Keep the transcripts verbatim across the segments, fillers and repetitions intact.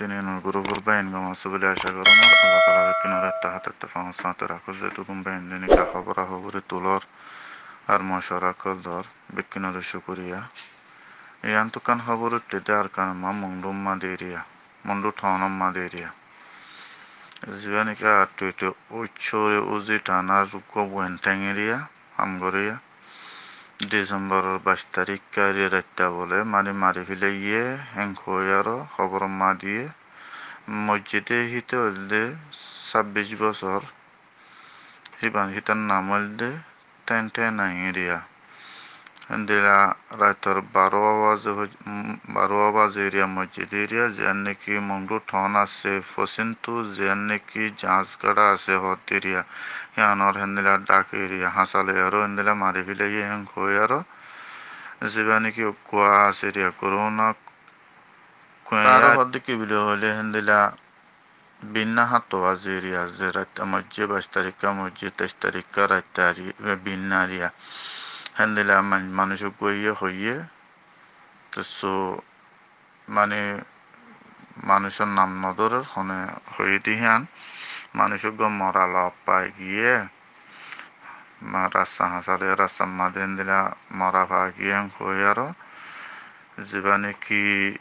Dini nor gurufór báin gom asó buli acá gorómor. Allah taala bekkúnore etta háte etta fañs sáñte rakók, zedún báin dini ka hóbora hóbori tulór ar mocuwara ókkol dór, bekkúnore cúkuriya. Yián tukkán hóbor uiththé dé Arkanor ma Mongdu ma deriya, Mongdu thaunor ma deriya. Zibá niki ar tuite uccóre uzi thanar uggúa Wenteng eriya ham goríya. Disemboror baic tarikka ri raitta bóle mari mari félaiyé, héen hoói aró hóbor ma diyé. Moijjide híte óilde sábbic bosór, híban hítar nam óilde Thénthé Naing eriya. Héndila raitor baró baze hoi-, um, baró baze eriya moijjid eriya, ziyán niki Mongdu thaun asé fosíntú, ziyán niki jañs gára asé hoódde eriya, yíanor héndila dhak eriya, hañsa loi aró héndila mari félaiyé héen hoói aró. Zibá niki uggúa asé eriya, goróna kueña. Taró hoódde ki buli hoilé héndila Binna háñttu baze eriya, ze raitta moijjé, baic tarikka moijjé, teic tarikka raitta ri-, e, binna eriya. Héndila man-, manúic uggúa iye hoiyé, kessú mani manúicor nam nodórer, hone hoiyé dé hían, manúic uggúa mora loof fai giyé, ma-, rasta hañsa loi, rastar mazé héndila mora fai giyé héen hoói aró, zibá niki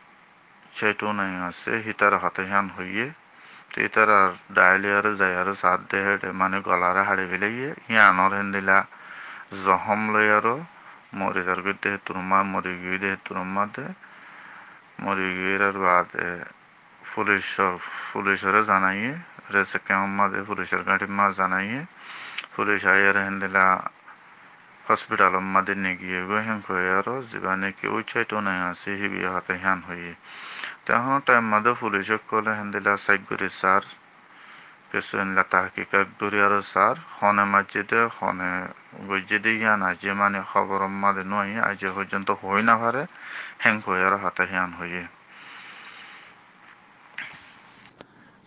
Caitu Naing asé, hítare hotá hían hoiyé. Te ítarar dhaái loi aró zai aró saádde héçe mani golaré haçi félaiyé. Yíanor héndila zohóm loi aró mori zar goidde héttur ma-, mori giyói dé héttur mazé. Mori giyóirar baade fulicor, fulicoré zanaiyé, resekkemor mazé fulicor gáñçir mazé zanaiyé. Fulic aiyaré héndila hospitalor mazé nigiyé goi héen hoiyé aró, zibá niki ói Caitu Naing asé, híbiye hotá hían hoiyé. Te ehónor thaim mazé fulic ókkole héndila saik gorí sár, kessú héndila tahkikat gorí aró sár, hone maijjé dé, hone goijjé dé yían aijjé mani hóboror mazé no aiyé, aijjó foijjonto hoói no faré, héen hoiyé aró hotá hían hoiyé.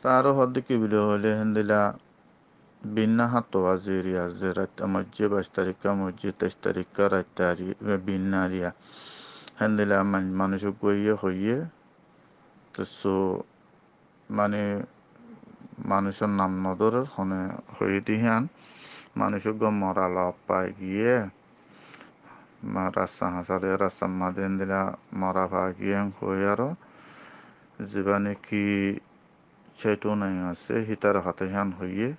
Te aró hoódde ki buli hoilé héndila Binna háñttu baze eriya, ze raitta moijjé, baic tarikka moijjé, teic tarikka raitta ri-, e, binna eriya. Héndila man-, manúic uggúa iye hoiyé, kessú mani manúicor nam nodórer, hone hoiyé dé hían, manúic uggúa mora loof fai giyé, ma-, rasta hañsa loi, rastar mazé héndila mora fai giyé héen hoói aró, zibá niki Caitu Naing asé, hítare hotá hían hoiyé.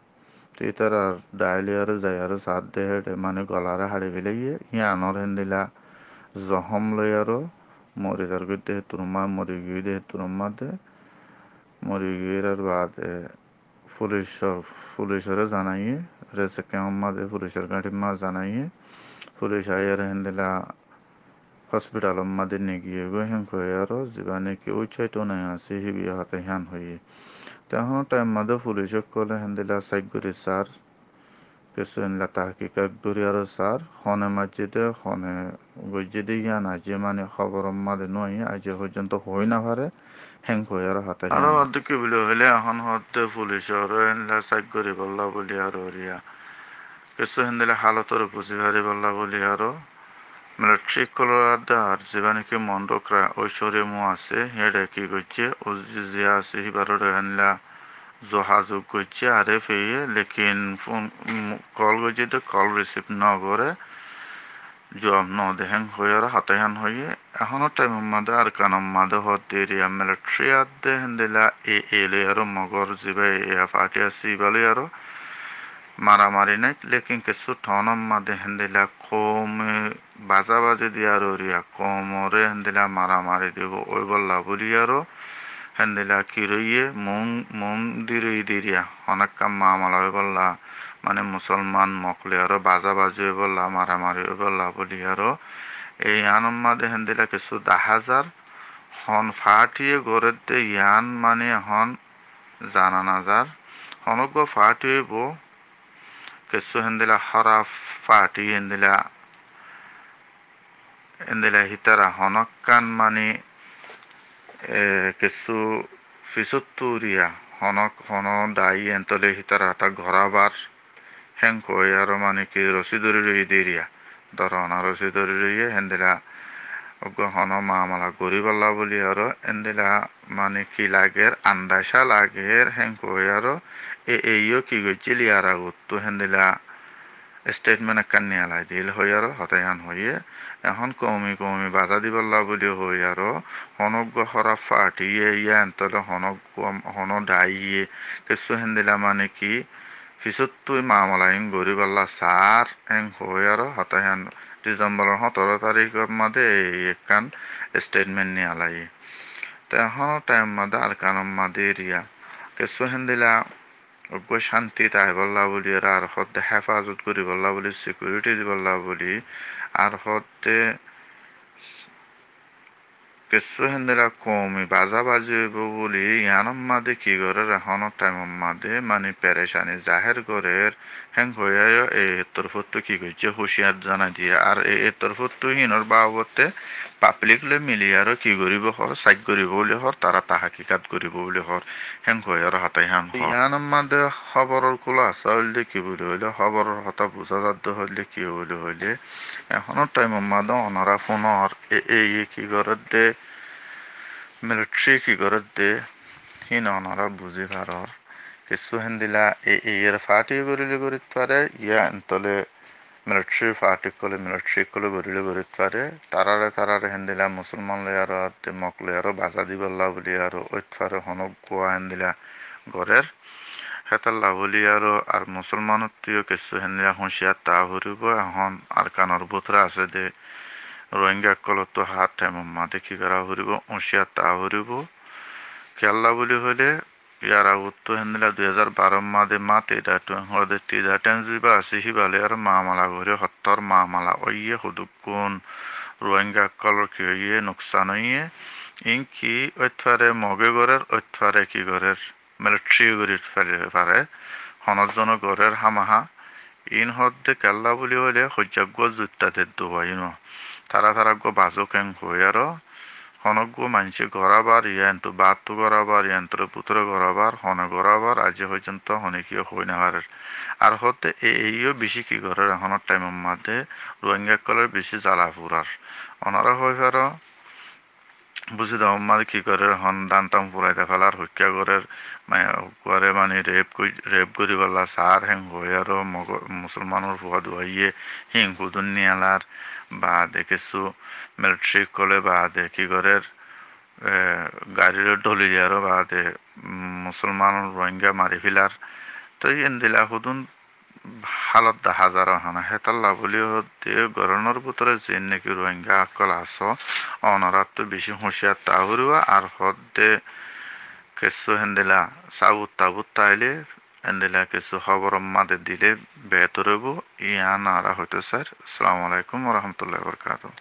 Te ítarar dhaái loi aró zai aró saádde héçe mani golaré haçi félaiyé. Yíanor héndila zohóm loi aró mori zar goidde héttur ma-, mori giyói dé héttur mazé. Mori giyóirar baade fulicor, fulicoré zanaiyé, resekkemor mazé fulicor gáñçir mazé zanaiyé. Fulic aiyaré héndila hospitalor mazé nigiyé goi héen hoiyé aró, zibá niki ói Caitu Naing asé, híbiye hotá hían hoiyé. Te ehónor thaim mazé fulic ókkole héndila saik gorí sár, kessú héndila tahkikat gorí aró sár, hone maijjé dé, hone goijjé dé yían aijjé mani hóboror mazé no aiyé, aijjó foijjonto hoói no faré, héen hoiyé aró hotá hían. Aró hoódde ki buli hoilé, ehón hoódde fulicoré héndila saik goríbolla buli aró eriya, kessú héndila halotoré buzí faribólla buli aró militari ókkolor adde ar zibá niki Mongdu kra-, ói córiye mu asé, héçe ki goijjé, uzi ziya asé, híbaré héndila zohazuk goijjé, aré feyé, lekin fun, um, kol goijjé dé kol risif no goré, juab no dé héen hoiyé aró hotá hían hoiyé. Ehónor thaimor mazé Arkanor mazé hoódde eriya militari adde héndila e, e loi aró Mogor zibá e, e fáthi asé, ibá loi aró maramari nái, lekin kessú thaunor mazé héndila koume bazabazi diyaré eriya, koumoré héndila maramari dibo óibolla buli aró, héndila ki roiyé, mum, mum di roiyé dé eriya, honókkan mamala óibolla, mani musolman mok loi aró bazabazi óibolla, maramari óibolla buli aró. Ei yíanor mazé héndila kessú daházar, hon fáthiyé gorédde yían mani ehón zana nazar. Honóggua fáthi óibo, kessú héndila hóraf fáthi héndila, héndila hítara honókkan mani, e, kessú fisóttu eriya, honók-, honó dhaái entole hítara ta gorábar héen hoói aró mani ki rosí dóri roiyé dé eriya, dorona rosí dóri roiyé, héndila uggúa honó mamala goríbolla bóli aró héndila mani ki lager, andaca lager, héen hoói aró e, e yó ki goijjíl, yar agottú héndila estetment ekkán niyalai dil hoói aró hotá yían hoiyé. Ehón koumi koumi bazá dibolla bóli hoói aró honó uggúa hóraf fathíye yían tole honó uggúa, honó dhaáiye kessú héndila mani ki fisóttú mamala iín goríbolla saár, héen hoói aró hotá yían Disemboror hóñtoro tarikor máze e, ekkán estetment niyalaiyé. Te ehón thaimor máze Arkanor máze eriya kessú héndila uggúa cánti táibolla bóli aró ar hoódde héfazot goríbolla bóli, sikiuriti dibolla bóli, ar hoódde kessú héndila koumi bazábazi óibo bóli, yíanor máze ki gorér, ehónor thaimor máze mani perecani zahér gorér, héen hoiyé e, e torfóttu ki goijjé, húciyar zanai diyé. Ar e, e torfóttu híinor babote pablik loi mili aró ki goríbo hoór, saik goríbo bóli hoór, tará tahakíkat goríbo bóli hoór, héen hoiyé aró hotá yían hoór. Yíanor máze hóboror kúlasa óilde ki bóli hoilé, hóboror hotá buzá zadde hoilde ki bóli hoilé, ehónor thaimor máze onorá fúnor e, e, e ki gorédde, militari ki gorédde, híin onorá buzí farór. Kessú héndila e, e, er fathi goríle gorít fare, yá entole militari fathi ókkole, militari ókkole goríle gorít fare. Taráre, taráre héndila musolman loi aró, de Mok loi aró bazá dibolla bóli aró óit fare, honó uggúa héndila gorér. Hétolla bóli aró ar musolmanottú yó kessú héndila húciyar táa foribó. Ehón Arkanor bútore asé de Rohingya ókkolóttu hár thaimor máze ki gorá foribó, húciyar táa foribó. Kiyólla bóli hoilé, yar agottú héndila dui házar baror máze Mate Dha Tueng hoóde Ti Dha Tueng zibá asé, híba loi aró mamala gorí, hottór mamala óiye, hodukkún Rohingya ókkolór ki óiye, nuksan óiye. Iín ki óit fare, Moge gorér, óit fare ki gorér, militari gorí fare, fare, honó zone gorér hámaha. Iín hoódde kiyólla bóli hoilé, hoijja uggúa zutta de duwa iín ó. Tará tará uggúa bazók héen hoói aró, honó uggúa maincé gorábar, yá entú baáttu gorábar, yá entúre bútore gorábar, hone gorábar, aijjó foijjonto hone kiyó hoói nofarér. Ar hoódde e, e yó bicí ki gorér, ehónor thaimor máze Rohingya ókkolóre bicí zala furar. Onorá hoói faró, buzí dómor máze ki gorér, ehón dán tán furai de félar, hoikká gorér, maiyafuare mani rep goi-, rep goríbolla saár, héen hoói aró Mogo-, musolmanor fua duwaiyé, híin hudún niyalar, baade kessú militari ókkole baade ki gorér, e, garí loi dhóli diyaró baade, mm, musolmanor Rohingya mari félar. Toi endila hudún hálot dahá zar ehóne. Hétolla bóli hoódde gorónor bútore ziín niki Rohingya ókkol asó, onoráttu bicí húciyar táa foribó. Ar hoódde kessú héndila sabut tabut táile, héndila kessú hóboror máze dile behétor óibo. Yían añára hoitó sair. Assalamu alaikum wa rahmatullahi wa barakatuhu.